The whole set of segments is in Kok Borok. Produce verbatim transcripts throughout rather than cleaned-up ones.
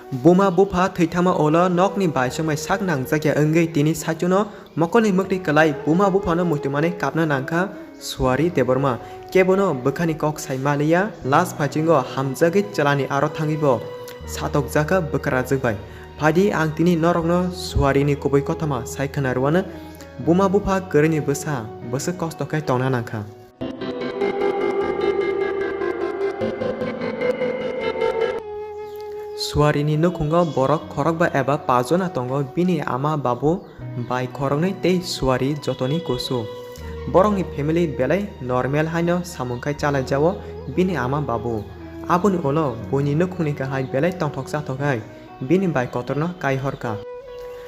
Buma bupha thwithangma ulo nokni baisongbai sak nangjakya wngwi tini saichwno mokolni mwktwi kwlai buma buphano muitu manwi kapna nangkha Suari Debbarma. Kebono bwkhani kok sai maliya, last phaichingo hamjagwi chwlani aro thangwibo satokjakha bwkrajwk bai. Phaidi ang tini norokno Suarini kubui kothoma sai khwna rwano, buma bupha kwrwini bwsa bwswk kosto khe tongna nangkha. Suarini nukhungo borok khorokba eba pajona tongo, bini ama babu bai khoroknwi tei Suari jotoni kusu. Borokni family belai normal haino samung khai chalaijao bini ama babu. Aboni ulo buini nukhungni kahai belai tongthok chathok hai bini bai kotorno kaihorkha.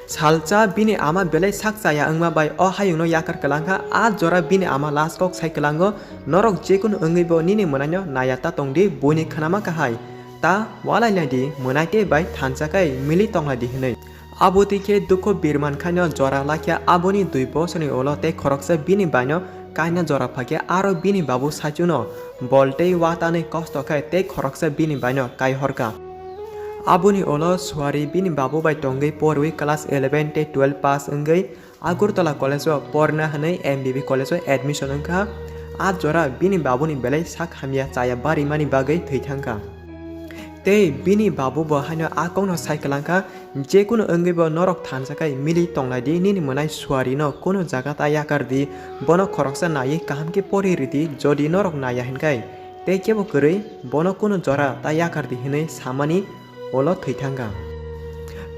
Salsa bini ama belai sak chaya wngma bai o hayungno yakar kwlangkha. A jora bini ama last kok sai kwlango, "Norok jekunu wngwibo nini mwnaino naya ta tongdi, buini khwnama kahai ta walai laidi, mwnai tei bai thansa kai mili tonglaidi," hwnwi. Abo twi khe dukho birman khaino jora lakya. Aboni dui bosorni ulo tei khoroksa bini baino kaina jora phakhe aro bini babu saichwno bol tei watanwi kosto khai tei khoroksa bini baino kaihorkha. Aboni ulo Suari bini babu bai tongwi porwi class eleven tei twelve pass wngwi Agartala college o porna hwnwi M B B college o admission wngkha. A jora bini babuni belai sak hamya chaya barimani bagwi thwi thangkha. Tei bini babu bo haino a kokno sai kwlangkha, "Jekunu wngwibo norok thansa khai mili tonglaidi, nini mwnai Suarino kunu jaga ta yakar di, bono khoroksa naiwi kaham khe pori ridi, jodi norok naiya hinkhai tei kebo kwrwi, bono kunu jora ta yakar di," hwnwi samani ulo thwi thangkha.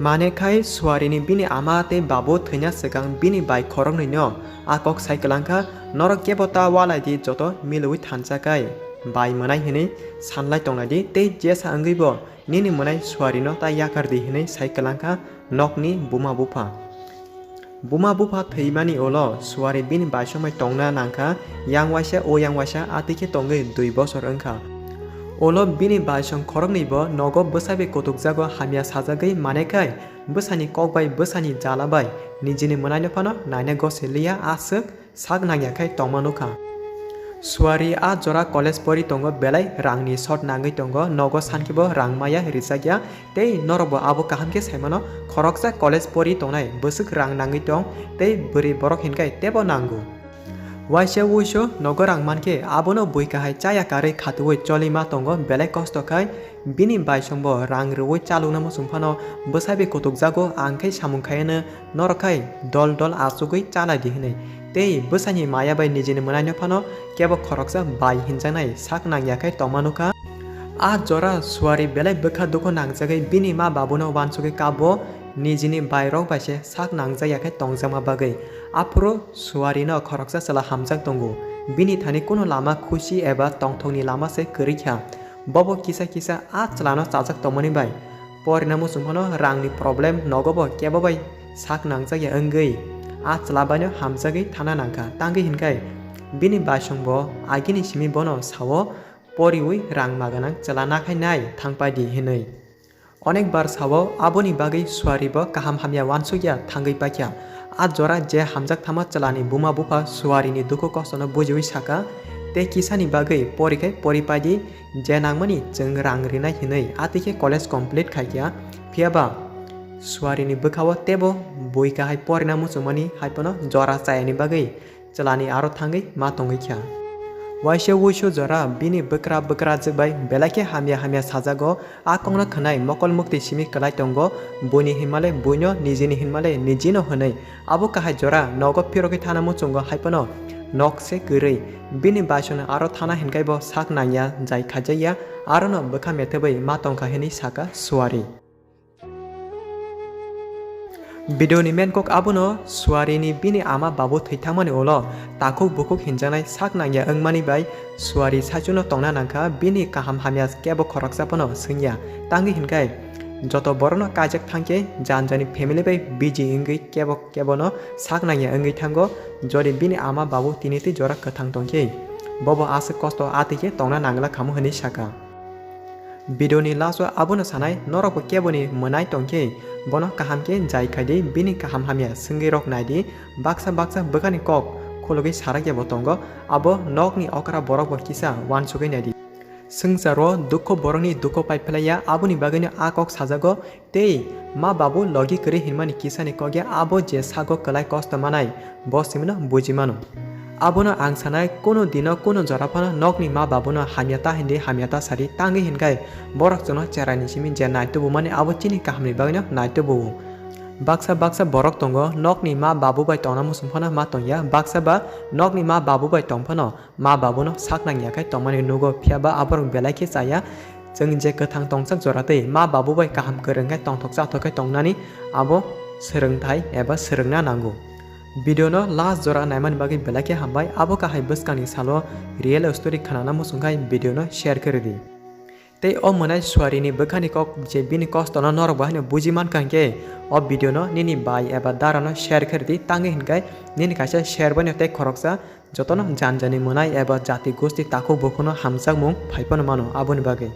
Mane khai Suarini bini ama tei babu thwina swkang bini bai khoroknwino a kok sai kwlangkha, "Norok kebo ta walai di, joto milwi thansa khai bai mwnai hwnwi sanlai tonglai di, tei jesa wngwibo nini mwnai Suarino ta yakar di," hwnwi sai kwlangkha nokni buma bupha. Buma bupha thwimani ulo Suari bini baisongbai tongna nangkha, yang waisa o yang waisa atwi khe tongwi dui bosor wngkha. Ulo bini baisong khoroknwibo nogo bwsaibai kutukjago hamya sajagwi mane khai bwsani kok bai bwsani jala bai nijini mwnaino phano naina gosi liya aswk sak nangya khai tongma nukha. Suari a jora college pori tongo, belai rangni short nangwi tongo, nogo sankhe bo rang maya rijakya, tei norokbo abo kaham khe saimano, khoroksa college pori tongnai bwswk rang nangwi tong, tei bwrwi borok hinkhai tebo nango. Waisa wuiso nogo rang mankhe abono bui kahai chaya karwi khatuwi choli ma tongo, belai kosto khai bini baisongbo rang rwui chalokna muchung phano bwsaibai kutukjago, ang khe samung khaiano norok khai dol dol achugwi chalai di hwnwi. Tei bwsani maya bai nijini mwnaino phano kebo khoroksa bai hinjaknai sak nangya khai tongma nukha. A jora Suari belai bwkha dukhu nangjagwi bini ma babuno uansugwi kabo, nijini bairok bai se sak nangjak ya khai tongjakma bagwi. Aphuru Suarino khoroksa chwla hamjak tongo. Bini thani kunu lama khusi eba tongthokni lama se kwrwi kha. Bobo kisa kisa a chwlano chajak tongmani bai. Porina muchung phano rangni problem nogo bo kebo bai sak nangjak ya wngwi a chwla baino hamjagwi thana nangkha. Tangwi hinkhai bini baisongbo agini simi bono sao, "Poriwi rang maganang chwla nakhai nai thangpai di," hinwi. Onek bar sao, aboni bagwi Suari bo kaham hamya uansukya thangwi paikha. A jora je hamjak thama chwlani buma bupha Suarini dukhu kostono bujiwi saka, tei kisani bagwi porikhai pori paidi, je nangmani chwng rang rinai hinwi atwi khe college complete khaikha. Phiyaba Suarini bwkhao tebo bui kahai porina muchungmani haiphano jora chayani bagwi chwlani aro thangwi ma tongwi kha. Waisa wuisu jora bini bwkra bwkrajwk bai belai khe hamya hamya sajago. A kokno khwnai mokol muktwi simi kwlai tongo, buini hinmale buino, nijini hinmale nijino hwnwi. Abo kahai jora nogo phirogwi thana muchungo haiphano nok se kwrwi. Bini baisongno aro thana hinkhai bo sak nangya, jai khaijakya, arono bwkha methebwi ma tongkha hwnwi saka Suari. Video ni main kok abono, Suarini bini ama babu thwi thangmani ulo takhuk bukhuk hinjaknai sak nangya wngmani bai Suari saichwno tongna nangkha, bini kaham hamya kebo khoroksa phano swngya. Tangwi hinkhai joto borokno kaijak thangkhe jan jani family bai busy wngwi kebo kebono sak nangya wngwi thango. Jodi bini ama babu tini twi jora kwthang tongkhe bobo aswk kosto atwi khe tongna nangla khamu hwnwi saka. Video ni last o abono sanai, norokbo keboni mwnai tongkhe bono kaham khe jai khaidi, bini kaham hamya swngwi rok naidi, baksa baksa bwkhani kok khulugwi sarakya bo tongo, abo nokni okra borokbo kisa uansugwi naidi. Swngcharo dukho borokni dukho paiphlaiya, aboni bagwino a kok sajago, tei ma babu logi kwrwi hinmani kisani kokya abo je sago kwlai kosto manai, bo simino buji mano. Abono ang sanai, kunu dino kunu jora phano nokni ma babuno hamya ta hindi, hamya ta sadi tangwi hinkhai borok chwngno cheraini simi je naitubumani abo chini kahamni bagwino naitubu-o. Baksa baksa borok tongo, nokni ma babu bai tongna muchung phano ma tongya, baksa ba nokni ma babu bai tong phano ma babuno sak nangya khe tongmani nugo, phiya ba aborok belai khe chaya. Chwng je kwthang tongsak jora tei ma babu bai kaham kwrwng khe tongthok chathok khe tongnani abo swrwngthai eba swrwngna nango. Video no last jora naimani bagwi belai khe hambai, abo kahai bwskangni salo real story khnana muchung khai video no share khe rwdi. Tei o mwnai suarini bwkhani kok je bini kostono norok bo haino buji mankha hinkhe o video no nini bai eba darano share khe rwdi, tangwi hinkhai nini kaisa share baino tei khoroksa jotono jani jani mwnai eba jati gosti takhuk bukhukno hamjakmung phaiphano mano aboni bagwi.